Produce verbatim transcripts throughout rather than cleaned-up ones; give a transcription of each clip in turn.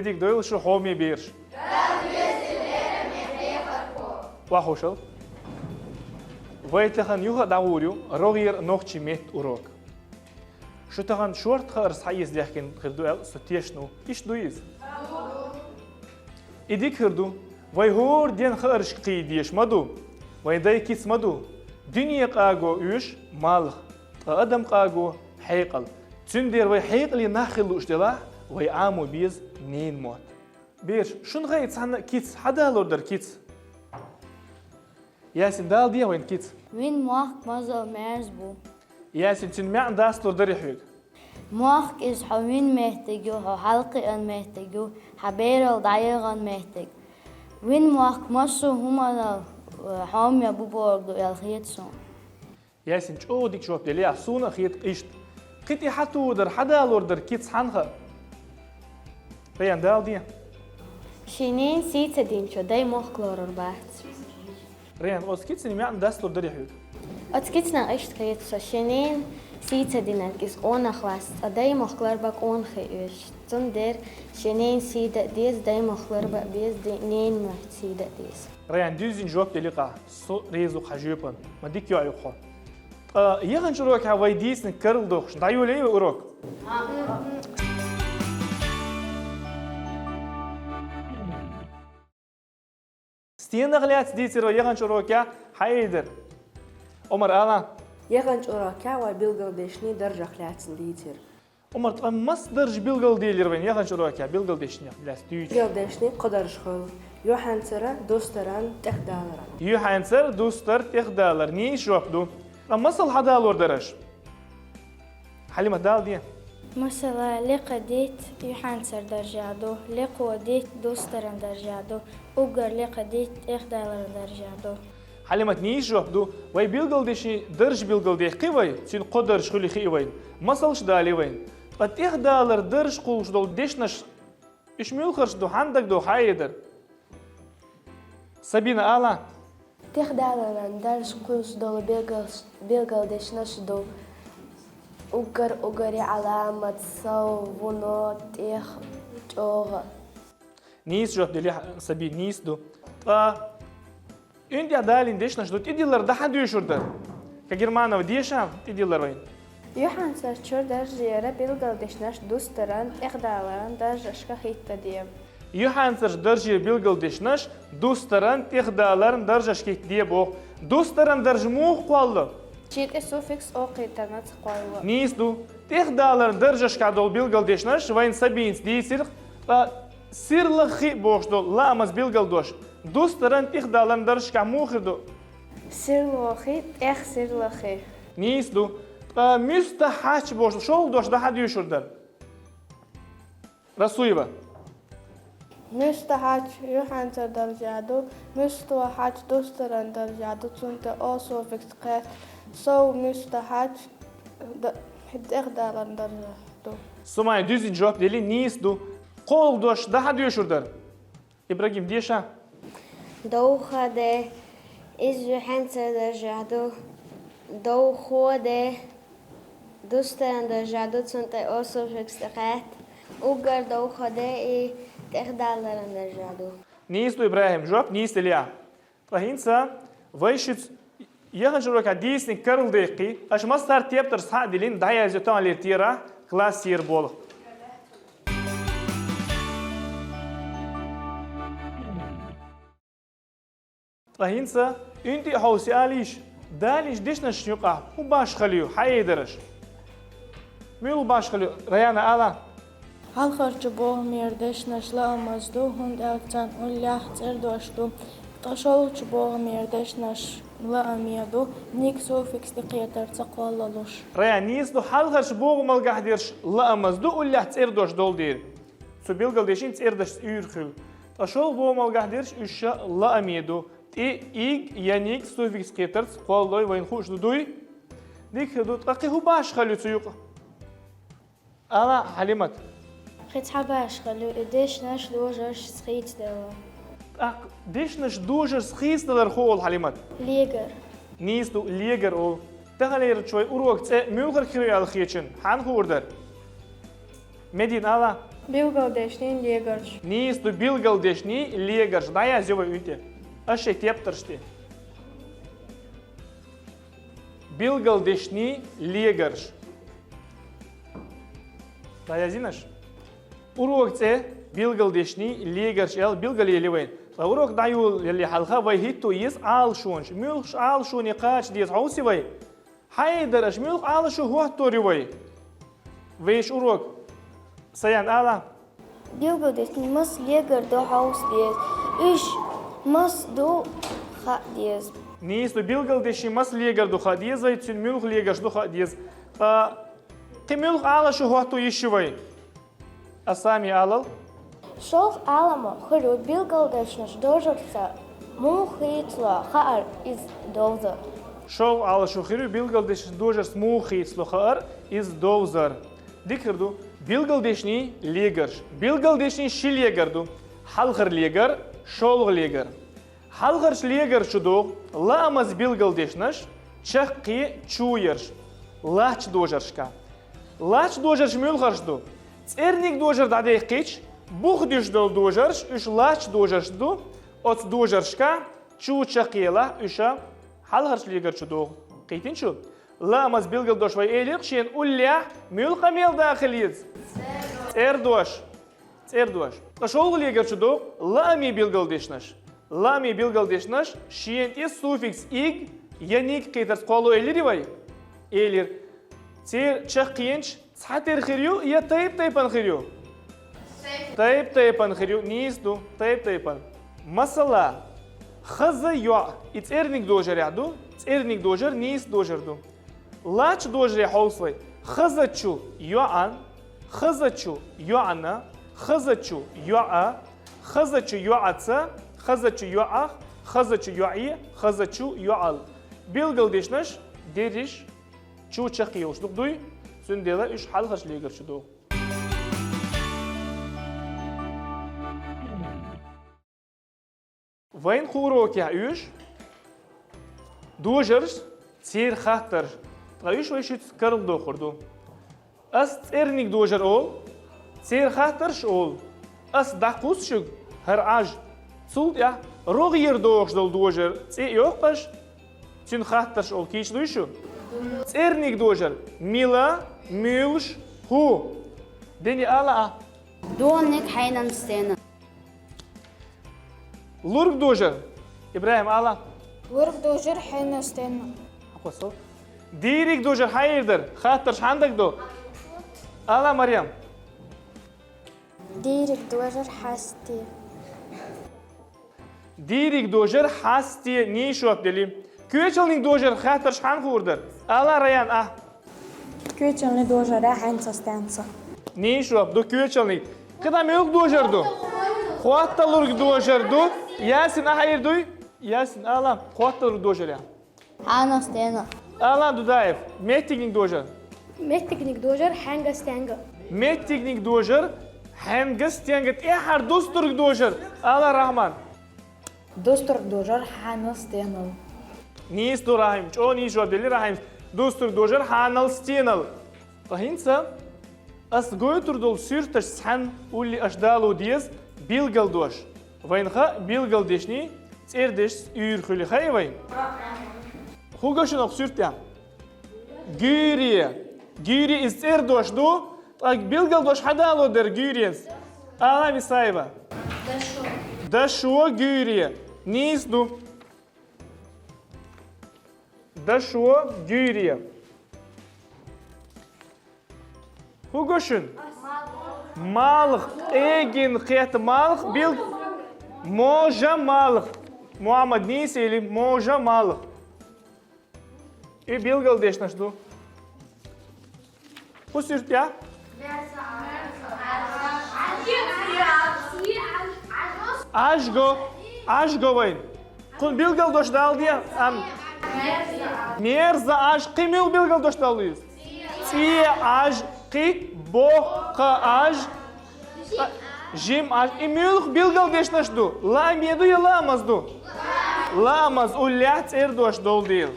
Дика дойла шун, хьоме бераш. Охьахушал. Вай тахан юха а дӀагӀур ю рогӀера нохчийн меттан урок. Шу тахан шортта хаарш хьаэца даьхкина хир ду аьлла со тешна ва. Иштта дуй иза? И дика хир ду. Вай хӀора ден хааршка кхийда дезаш ма ду. Вайн дай кица ма ду. Дуьне къаго оьшу малх, ткъа адам къаго хьекъал. Цундела вай хьекъале нах хила лууш делахь, вай Ӏамо беза ненан мотт. Бераш, шуна хаий цхьанна а кица, хьадалор дара кица? Ясин, дала дехьа вайна кица. Вина мохк мозал мерза бу. Ясин, цуьнан маьӀна дасталур дарий хьоьга? Мохк иза хьо вина меттиг ю, хьо хьалкхиъна меттиг ю, хьан берал дӀаягӀана меттиг. Вина мохк массо а хӀуманал, э, хьоме бу бохург ду аьлла хета суна. Ясин, чӀогӀа дика жоп делла, суна а хета иштта. Кхин тӀехьа тодар, хьадалор дара кица, хьанна хаьа? Раян, дала дехьа. Шен ненан сий ца динчо дай мохк лорур бац. Раян, оцу кицан маьӀна дасталур дарий хьоьга? Оцу кицанах иштта хета со: шен ненан сий ца динарг иза къонах вац, ткъа дай мохк ларбан къонахий оьшуш. Цундела шен ненан сий дан а деза, дай мохк ларбан а беза, ди-, ненан мохк сий дан а деза. Раян, дуьззина жоп делла-кх, со реза ву хьан жоьпана. Ма дика йоӀ ю хьо. Ткъа яханчу урокехь вай дийцинарг карладохуш, дӀайолайий вай урок? Стенах лаьцна дийцира вай яханчу урокехь, хьаийдира? Омар, ала. Яханчу урокехь вай билгалдешнийн даржах лаьцна дийцира. Омар, ткъа маса дарж билгалделира вайна яханчу урокехь, билгалдешнех лаьцна дуьйцуш? Билгалдешнийн кхо дарж хуьлу: юьхьанцаран, дустаран, тӀехдаларан. Юьхьанцар, дустар, тӀехдалар. Нийса жоп ду. Ткъа масал хьадалор дара аша? Хьалимат, дала де. Масала, лекха дитт юьхьанцаран даржехь ду, лекхо дитт дустаран даржехь ду, уггар лекха дитт тӀехдаларан даржехь ду. Хьалимат, нийса жоп ду. Вай билгалдешнийн дарж билгалдехкхи вай, цуьнан кхо дарж хуьлу хии вайна. Масалш дали вайна. Ткъа тӀехдаларан дарж кхуллуш долу дешнаш, уьш муьлхарш ду, хьанна дагадогӀу, хьаийдира? Сабина, ала. ТӀехдаларан дарж кхуллуш долу билгал-, билгалдешнаш ду: уггар, уггаре, Ӏаламат, сов, вуно, тӀех, чӀогӀа. Нийса жоп делла, Сабина, нийса ду. Ткъа уьнтӀехь далийна дешнаш ду, тӀедиллар дӀа хьан доьшур дара? Кагерманова, деша тӀедиллар вайна. Юьхьанцарчу даржера билгалдешнаш дустаран, тӀехдаларан даржашка хӀиттаде. Юьхьанцарчу даржера билгалдешнаш дустаран, тӀехдаларан даржашка хӀиттаде боху. Дустаран дарж муха кхоллу? Шен тӀе суффикс о кхетарца кхолло. Нийса ду. ТӀехдаларан даржашкахь долу билгалдешнаш вайна Сабинас дийцира, ткъа сирлаххи бохуш долу лаамаза билгалдош дустаран, тӀехдаларан даржашкахь муха хир ду? Сирлаххи, тӀех сирлаххи. Нийса ду. Ткъа муьстахьач бохуш долу шолгӀа дош дӀа хьан доьшур дара? Расуева. Муьстахьач юьхьанцаран даржехь ду, муьстахьач дустаран даржехь ду, цунна тӀе о суффикс кхетта, сов муьстахьач д-, тӀехдаларан даржехь ду. Сумай, дуьззина жоп делла, нийса ду. КхоалгӀа дош дӀа хьан доьшур дара? Ибрагим, деша. Довха де, иза юьхьанцаран даржехь ду. Довхо де, дустаран даржехь ду, цунна тӀе о суффикс тӀе кхетта. Уггар довха де, и тӀехдаларан даржехь ду. Нийса ду, Ибрагим, жоп нийса делла. Ткъа хӀинца вай шуьца яханчу урокехь дийцинарг карладаьккхи, аша массара тептарш схьа а диллина, дӀаязйо таханлера терахь классера болх. Ткъа хӀинца уьнтӀи а хьовса алийша, далийначу дешнашна юкъахь хӀун башхалла ю, хьаийдира аша? Муьлха башхалла ю, Раяна, ала? Хьалхарчу бохамера дешнаш лаамаза ду, хӀунда аьлча царна уллехь цӀердош ду. Ткъа шолгӀачу бохамера дешнаш лааме ду, ниг суффикс тӀекхетарца кхоллалуш. Раян, нийса ду, хьалхарчу бохамалгахь дерш лаамаза ду, уллехь цӀердош долу дела. Цу билгалдешийн цӀердашца уьйр хуьлу. Ткъа шолгӀа бохамалгахь дерш уьш ша лааме ду, тӀе иг я ниг суффикс кхетарца кхоллалой, вайна хууш ду, дуй? Дика ду, ткъа кхин хӀун башхалла ю цу юкъа? Ала, Хьалимат. Кхин цхьа башхалла ю, и дешнаш дожаршца хийцаделла. ТӀаккха дешнаш дожаршца хийцадалар хӀун олу, Хьалимат? Легар. Нийса ду, легар олу. Таханлерачу вай урокан цӀе муьлхарг хир ю аьлла хеташ, хьанна хуур дара? Медина, ала. Билгалдешний легарш. Нийса ду, билгалдешний легарш. ДӀаязъе вай уьйтӀе. Аш шоай тептарш тӀе. Билгалдешний легарш. ДӀаязйинаш? Урок цӀе билгалдешний легарш аьлла билгалъели вайна. Ткъа урок дӀайолале хьалха вай хӀитто еза Ӏалашонаш. Муьлхача Ӏалашоне кхача деза хьовсий вай? Хьаийдар аша, муьлха Ӏалашо хӀоттор ю вай? Вешта урок. Саян, ала. Билгалдешний масса легар ду хьовса деза. Уьш масса ду хаа деза. Нийса ду, билгалдешний масса легар ду хаа деза вай, цуьнан муьлха легарш ду хаа деза. Ткъа кхин муьлха Ӏалашо хӀотто йиш ю вай? Асами, алал. ШолгӀа Ӏаламо хир ю билгалдешнаш дожарца муха хийцало хаар, иза довзар. ШолгӀа Ӏалашо хир ю билгалдешнаш дожарца муха хийцало хаар, иза довзар. Дика хир ду. Билгалдешний легарш. Билгалдешний ши легар ду. Хьалхара легар, шолгӀа легар. Хьалхарча легара чу догӀу лаамаза билгалдешнаш чаккхе чу ярш латтача дожаршка. Латтача дожарш муьлхарш ду? ЦӀерниг дожар дӀадаьккхича, бух дуьш долу дожарш, уьш латтача дожарш ду, оцу дожаршка чу чаккхе лахь уьш, хьалхарча легара чу догӀу. Кхийтинчу? Лаамаза билгалдош вай элира-кх шена уллехь муьлха къамел да хила еза? ЦӀердош. ЦӀердош. Ткъа шолгӀа легара чу догӀу лаамийн билгалдешнаш. Лаамийн билгалдешнаш шена тӀе суффикс иг я ниг кхетарца кхоллало элирий вай? Элира. Церан чаккхенаш цхьатера хир ю я тайп-тайпана хир ю? Тайп-тайпана хир ю, нийса ду, тайп-тайпана. Масала, хаза йоӀ, и цӀерниг дожарехь ду, цӀерниг дожар нийса дожар ду. Латтачу дожаре хьовса вай. Хазачу йоӀан, хазачу йоӀана, хазачу йоӀа, хазачу йоӀаца, хазачу йоӀах, хазачу йоӀе, хазачу йоӀал. Билгалдешнаш дерриш чу чаккхе йолуш ду-кх дуй, цундела уьш хьалхарчу легара чу догӀу. Вайна кху урокехь уьш дожарш, церан хаттарш, ткъа уьш вай шуьца карладохур ду. Ас цӀерниг дожар олу, церан хаттарш олу. Ас дӀакхуссу шуьга хӀара Ӏаж. Цул тӀаьхьа рогӀера догӀуш долу дожар цӀе а йоккхуш, цуьнан хаттарш олу, кийча луй шу? ЦӀерниг дожар: мила, муьлш, хӀу. Дени, ала а. Донник, хьенан стена. Лург дожар. ИбрахӀим, ала. Лург дожар, хьенан стена. Дийриг дожар хьан эр дара? Хаттарш хьан дагадо? Ала, Марьям. Дийриг дожар хьасте. Дийриг дожар хьасте, нийса жоп делира. Коьчалниг дожар хаттарш хьан хуур дара? Ала, Раян, а. Коьчалниг дожар хьенца стенца. Нийса жоп ду, коьчалниг. КхидӀа муьлха дожар ду? Хотталург дожар ду. Ясин, а хьан эр дуй? Ясин, ала, хотталург дожар я. Хьанал стенал. Алан Дудаев, меттигниг дожар. Меттигниг дожар хьаьнга стенга. Меттигниг дожар хьаьнга стенга. ТӀаьххьара дустург дожар. Ала, Рахьман. Дустург дожар хьанал стенал. Нийса ду, Рахьим. ЧӀогӀа нийса жоп делира Рахьим. Дустург дожар хьанал стенал. Ткъа хӀинца ас гойтур долу суьрташ цхьаьна улле аша дало деза билгалдош. Вайна хаьа, билгалдешний цӀердешца уьйр хуьлу, хаьий вайна? ХӀун го шуна оха суьртехь? Гуьйре. Гуьйре иза цӀердош ду, ткъа билгалдош хьан дало дара гуьйренца? Ала, Мисаева. Дашо. Дашо, гуьйре. Нийса ду. Дашо, гуьйре. ХӀун го шуна? Малх. Къегина кхетта малх. Бил-, можа малх. Мухьаммад, нийса или, можа малх. И билгалдешнаш ду. ХӀун суьрт я? Ӏаж го, Ӏаж го вайн. Кхунна билгалдош дала де, ам. Мерза Ӏаж, кхин муьлха билгалдош дала иза? ЦӀе Ӏаж, кхин боккха Ӏаж, жим Ӏаж. И муьлха билгалдешнаш ду? Лааме ду я лаамаз ду? Лаамаз, уллехь цӀердош долу дела.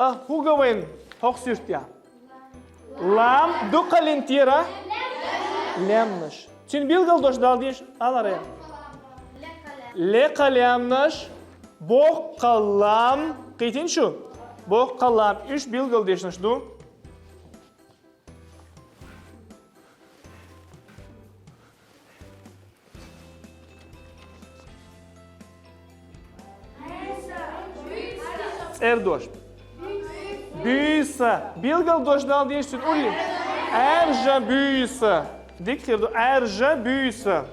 А хӀуга вайн хӀокху суьртехь? Лам, дукхаллин тера лаьмнаш. Цуьнан билгалдош дала дезаш, аларий? Лекха лаьмнаш, боккха лам, кхийтина шу? Боккха лам, уьш билгалдешнаш ду. ЦӀердош. Буьйса. Билгалдош дала дезаш цуьнан улле? Ӏаьржа буьйса. Дика хир ду, Ӏаьржа буьйса.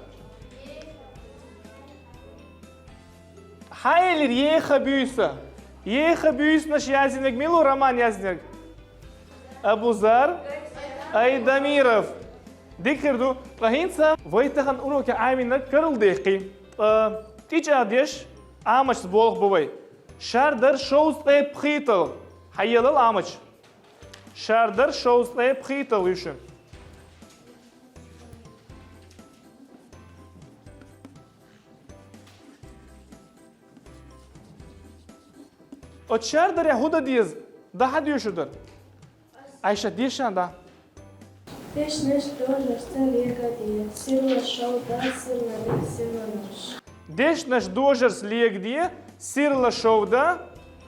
Хьан элира еха буьйса? Еха буьйсанаш яздинарг мила ву, роман яздинарг? Абузар Айдамиров. Дика хир ду. Ткъа хӀинца вай тахана урокехь Ӏамийнарг карладаьккхи. Ткъа тӀечӀагӀдеш Ӏамачу болх бу вай. Шардар шовзткъе пхийталгӀа. Хьаелал Ӏамачу. Шардар шовзткъе пхийталгӀа ю шуна. Оцу шардарехь хӀун дан деза? Дан хьан доьшур дара? Айша, деша дан. Дешнаш дожарца легаде, сирла шовда, сирланиг, сирланош. Дешнаш дожарца легаде, сирла шовда,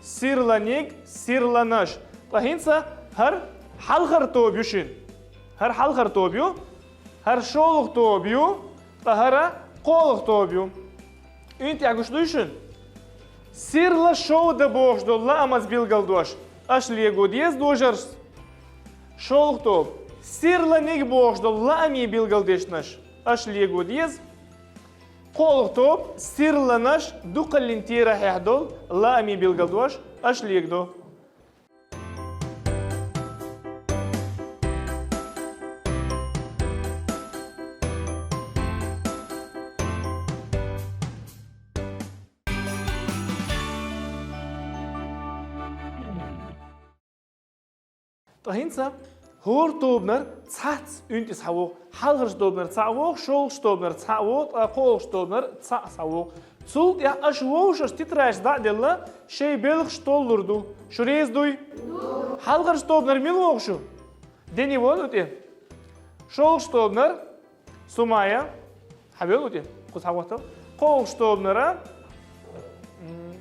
сирланиг, сирланош. Ткъа хӀинца хӀара хьалхара тоба ю шуна. ХӀара хьалхара тоба ю. ХӀара шолгӀа тоба ю, ткъа хӀара кхоалгӀа тоба ю. ХӀунда тӀехь гуш дуй шуна? Сирла шовда бохуш долу лаамаза билгалдош аша лего деза дожарца. ШолгӀа тоба. Сирланиг бохуш долу лаамийн билгалдешнаш аша лего деза. КхоалгӀа тоба. Сирланош дукхаллин терахьехь долу лаамийн билгалдош аша легадо. Ткъа хӀинца хӀора тобанара цхьацца уьнтӀи схьавогӀу, хьалхарчу тобанара цхьаъ вогӀу, шолгӀачу тобанара цхьаъ вогӀу, ткъа кхоалгӀачу тобанара цхьаъ схьавогӀу. Цул тӀаьхьа аша вовшашца тетрадаш дӀа а делла, шайн белхаш толлур ду. Шу реза дуй? Хьалхарчу тобанара мила вогӀу шу? Дени волу тӀе. ШолгӀачу тобанара Сумая. Хьан велла тӀе? Кхуза хьан ваттал? КхоалгӀачу тобанара, м,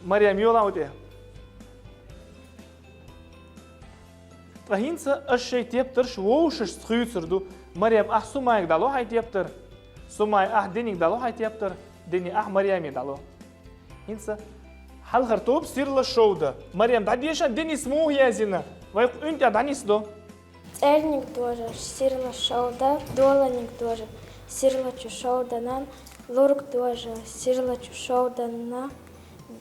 Марем йола тӀе. Ткъа хӀинца аша шайн тептарш вовшашца хуьйцур ду. Марем, ахь Сумайга дӀало хьайн тептар. Сумай, ахь Денига дӀало хьайн тептар. Дени, ахь Марьяме дӀало. ХӀинца хьалхара тоба сирла шовда. Марем, дӀадеша, Денис муха яздина? Вай кху уьнтӀа дӀанисдо. ЦӀерниг дожарш сирла шовда, доланиг дожар сирлачу шовданан, лург дожар сирлачу шовданна,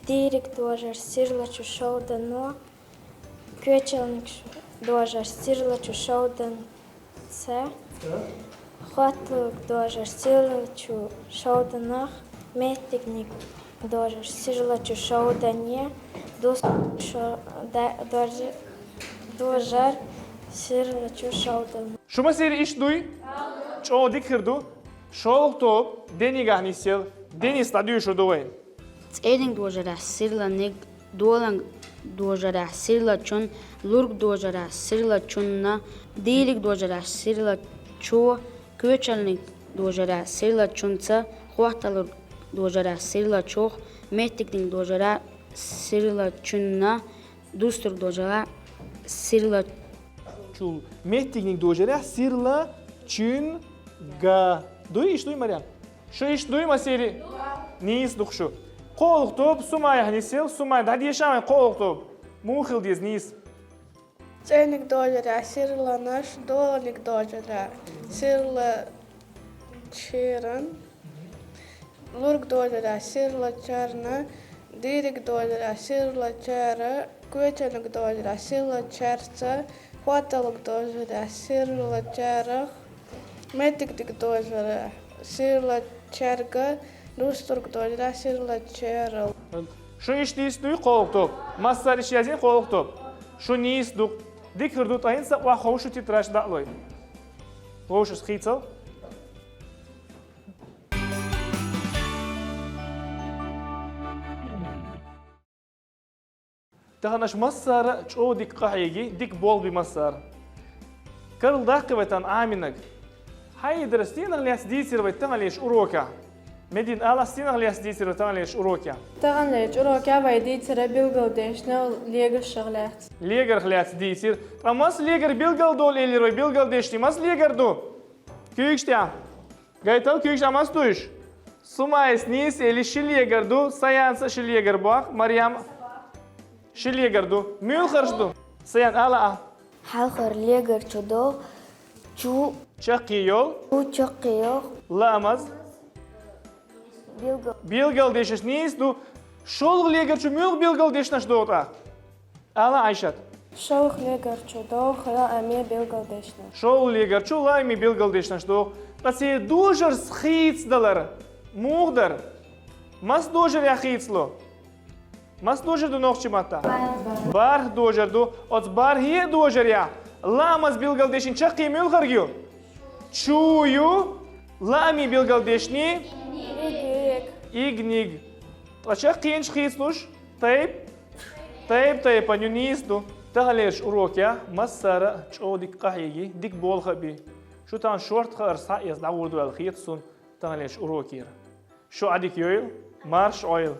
дийриг дожар сирлачу шовдано, коьчалниг ш-, дожар сирлачу шовданца, хотталг дожар сирлачу шовданах, меттигниг дожар сирлачу шовдане, дус шо-, да-, дожар, дожар сирлачу шовдан. Шу масийра иштта дуй? ЧӀогӀа дика хир ду. ШолгӀа тоба Денигахь нисъелла. Денис, дӀадуьйшур ду вай. ЦӀерниг дожарехь сирланиг, доланиг дожарехь сирлачун, лург дожарехь сирлачунна, дийриг дожарехь сирлачо, коьчалниг дожарехь сирлачунца, хотталург дожарехь сирлачух, меттигниг дожарехь сирлачунна, дустург дожарехь сирла чул. Меттигниг дожарехь сирла чуьнга. Дуй, иштта дуй, Марем? Шу иштта дуй, масийра? Нийса ду-кх шу. КхоалгӀа тоба Сумаяхь нисъелла, Сумай, дӀадеша вайн кхоалгӀа тоба. Муха хила деза нийса? ЦӀерниг дожарехь сирланош, доланиг дожарехь сирлачеран, лург дожарехь сирлачарна, дийриг дожарехь сирлачара, коьчалниг дожарехь сирлачарца, хотталург дожарехь сирлачарах, меттигниг дожарехь сирлачаьрга, дустург дожарехь сирлачерал. Шу иштта нийса дуй кхоалгӀа тоба? Массара иштта яздина кхоалгӀа тоба? Шу нийса ду. Дика хир ду, ткъа хӀинца охьаховша тетрадаш дӀа а лой. Вовшашца хийцал. Тахан аша массара а чӀогӀа дика къахьеги, дика болх би массара. Карладаккхий вай тахан Ӏамийнарг. Хьайдар, стенах лаьцна дийцар вай таханлерча урокехь? Медина, ала, стенах лаьцна дийцар вай таханлерча урокехь? Таханлерча урокехь вай дийцар билгалдешнех, легаршех лаьцна. Легарх лаьцна дийцар. Ткъа маса легар билгалдолу элира вай билгалдешнийн? Маса легар ду? Куьйгаш тӀехь. Гайтал, куьйгаш тӀехь маса ду уьш? Сумайс нийса элира ши легар ду, Саянца а ши легар боху, Марьям ши легар ду. Муьлхарш ду? Саян, ала а. Хьалхара легар чу догӀу, чу. Чаккхе йолу. Чу чаккхе йолу. Лаамаз. Билгал. Билгалдешнаш нийса ду. ШолгӀа легар чу муьлха билгалдешнаш догӀу тӀаккха? Ала, Айшат. ШолгӀа легар чу догӀу лаамийн билгалдешнаш. ШолгӀа легар чу лаамийн билгалдешнаш догӀу. Ткъа церан дожарца хийцадалар муха дара? Маса дожарехь хийцало? Маса дожар ду нохчийн маттахь? БархӀ дожар ду. Оцу бархӀе а дожарехь лаамаза билгалдешнийн чаккхе муьлхарг ю? Чу ю. Лаамийн билгалдешнийн? Игниг. Ткъа чаккхенаш хийцалуш? Тайп-, тайп-тайпана ю, нийса ду. Таханлерчу урокехь массара а чӀогӀа дика къахьеги, дика болх а би. Шу тахана шорта хаарца схьа а эцна дӀагӀур ду аьлла хета суна таханлерчу урокера. Шу Ӏадика йойла, марша Ӏойла.